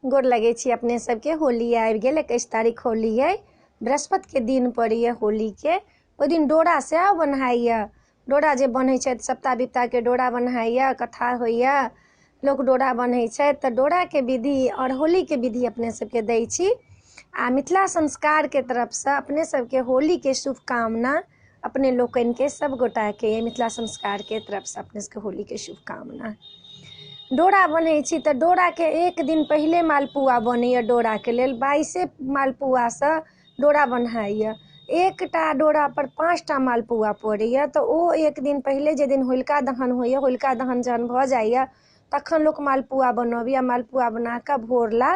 गोर लगै छी अपने सबके। होली आबि गेल, 21 तारीख होली अइ, बृहस्पतिके दिन पड़ैए होलीके। ओहि दिन डोरा सेहो बन्हाइए। डोरा जे बन्है छथि सप्ता बिप्ताके डोरा बन्हाइए, कथा होइए, लोक डोरा बन्है छथि। तऽ डोराके विधि आओर होलीके विधि अपने सबके दै छी। आ मिथिला संस्कारके तरफसँ अपने सबके होलीके शुभकामना अपने लोकनिके सब गोटाके मिथिला संस्कारके तरफसँ अपने सबके होलीके शुभकामना। डोरा बन्है छी तऽ डोराके एक दिन पहिले मालपुआ बनैए। डोराके लेल 22 मालपुआसँ डोरा बन्हाइए। एकटा डोरापर 5टा मालपुआ पड़ैए। तऽ ओ एक दिन पहिले जे दिन होलिका दहन होइए, होलिका दहन जहन भऽ जाइए तखन लोक मालपुआ बनबैए। मालपुआ बनाकऽ भोर ला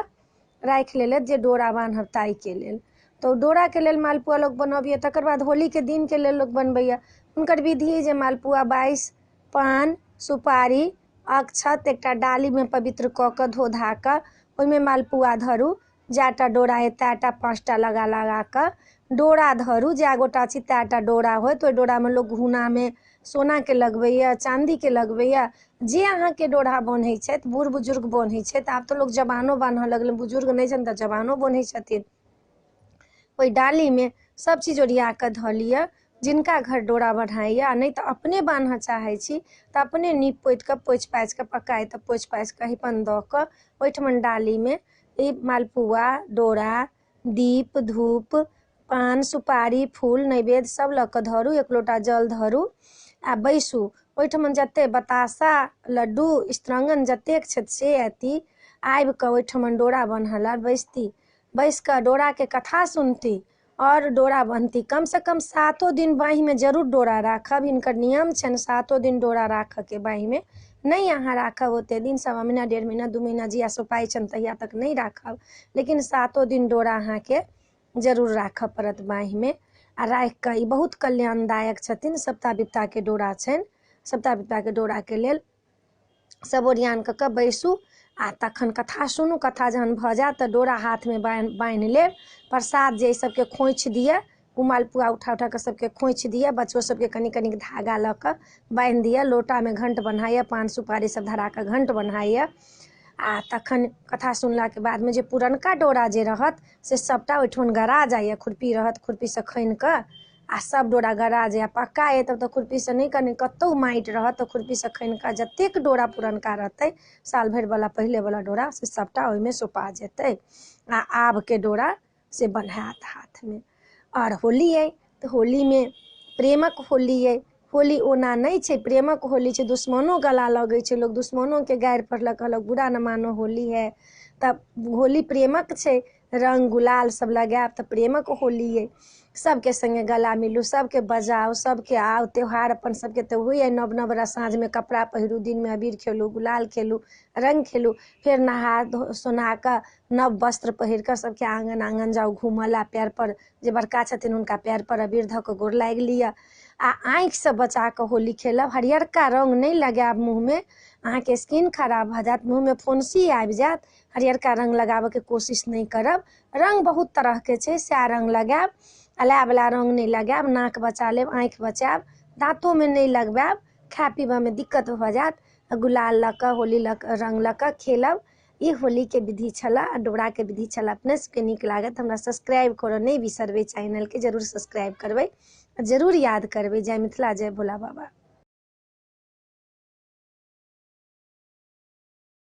राखि लेलथि जे डोरा बान्हब ताहिके लेल। तऽ डोराके लेल मालपुआ लोक बनबैए। तकर बाद होलीके दिनके लेल लोक बनबैए। हुनकर विधि जे मालपुआ 22 पान सुपारी अक्षत एकटा डालीमे पवित्र कऽ कऽ धो धा कऽ ओहिमे मालपुआ धरू। जएटा डोरा अइ तएटा 5टा लगा लगा कऽ डोरा धरू। जए गोटा छी तएटा डोरा होयत। ओहि डोरामे लोक घूनामे सोनाके लगबैए, चाँदीके लगबैए। जे अहाँके डोरा बन्है छथि, बूढ़ बुजुर्ग बन्है छथि। आब तऽ लोक जवानो बान्हऽ लगलै, बुजुर्ग नहि छनि तऽ जवानो बन्है छथिन। ओहि डालीमे सब चीज ओरिया कऽ धऽ लिअ। जिनका घर डोरा बन्हाइए, आ नहि तऽ अपने बान्हऽ चाहै छी तऽ अपने नीप पोति कऽ पोछि पाछि कऽ पक्का अइ तऽ पोछि पाछि कऽ अहिपन दऽ कऽ ओहिठमन डालीमे ई मालपुआ डोरा दीप धूप पान सुपारी फूल नैवेद्य सब लऽ कऽ धरू। एक लोटा जल धरू आ बैसू। ओहिठमन जते बताशा लड्डू स्त्रंगन जतेक छथि से अयती, आबि कऽ ओहिठमन डोरा बन्हऽ लए बैसती। बैस कऽ डोराके कथा सुनती और डोरा बन्हती। कमसँ कम 7 दिन बाँहिमे जरूर डोरा राखब। हिनकर नियम छनि 7 दिन डोरा राखऽके बाँहिमे। नहि अहाँ राखब ओते दिन, 1.25 महीना 1.5 महीना 2 महीना जहिया सोपाइ छनि तहिया तक नहि राखब, लेकिन 7 दिन डोरा अहाँके जरूर राखऽ पड़त बाँहिमे। आ राखि कऽ ई बहुत कल्याणदायक छथिन। सप्ता बिप्ताके डोरा छनि। सप्ता बिप्ताके डोराके लेल सब ओरियान कऽ कऽ बैसू आ तखन कथा सुनू। कथा जहन भऽ जायत तऽ डोरा हाथमे बान्हि लेब। प्रसाद जे सबके खोँछि दिअ, ओ मालपुआ उठा उठा कऽ सबके खोँछि दिअ। बच्चो सबके कनि कनि धागा लऽ कऽ बान्हि दिअ। लोटामे घंट बन्हाइए, पान सुपारी सब धरा कऽ घंट बन्हाइए। आ तखन कथा सुनलाके बादमे जे पुरनका डोरा जे रहत से सबटा ओहिठमन गड़ा जाइए। खुरपी रहत, खुरपीसँ खनि कऽ आ सब डोरा गड़ा जाइए। पक्का अइ तब तऽ खुरपीसँ नहि, कनि कतहु माटि रहत तऽ खुरपीसँ खनि कऽ जतेक डोरा पुरनका रहतै साल भरिवला पहिलेवला डोरा से सबटा ओहिमे सोपा जेतै आ आबके डोरा से बन्हायत हाथमे। आओर होली अइ तऽ होलीमे प्रेमक होली अइ। होली ओना नहि छै, प्रेमक होली छै। दुश्मनो गला लगै छै, लोक दुश्मनोके गारि पढ़लक, कहलक बुरा न मानो होली है। तब होली प्रेमक छै। रंग गुलाल सब लगायब तऽ प्रेमक होली अइ। सबके संगे गला मिलू, सबके बजाउ, सबके आउ। त्योहार अपन सबके तऽ होइए नव नव साँझमे कपड़ा पहिरू, दिनमे अबीर खेलू, गुलाल खेलू, रंग खेलू। फेर नहा धो सोना कऽ नव वस्त्र पहिर कऽ सबके आँगन आँगन जाउ घूमऽ ला। पैर पर जे बड़का छथिन हुनका पैर पर अबीर धऽ कऽ गोर लागि लिअ। आ आँखिसँ बचा कऽ होली खेलब। हरियरका रंग नहि लगायब मुँहमे, अहाँके स्किन खराब भऽ जायत, मुँहमे फुंसी आबि जायत। हरियरका रंग लगाबऽके कोशिश नहि करब। रंग बहुत तरहके छै, सएह रंग लगायब। अलावला रंग नहि लगायब। नाक बचा लेब, आँखि बचायब, दाँतोमे नहि लगबायब, खाय पीबऽमे दिक्कत भऽ जायत। गुलाल लऽ कऽ होली लऽ कऽ रंग लऽ कऽ खेलब। ई होलीके विधि छलए आ डोराके विधि छलए। अपने सबके नीक लागत हमरा सब्सक्राइब करऽ नहि बिसरबै, चैनलके जरूर सब्सक्राइब करबै, जरूर याद करबै। जय मिथिला, जय भोला बाबा।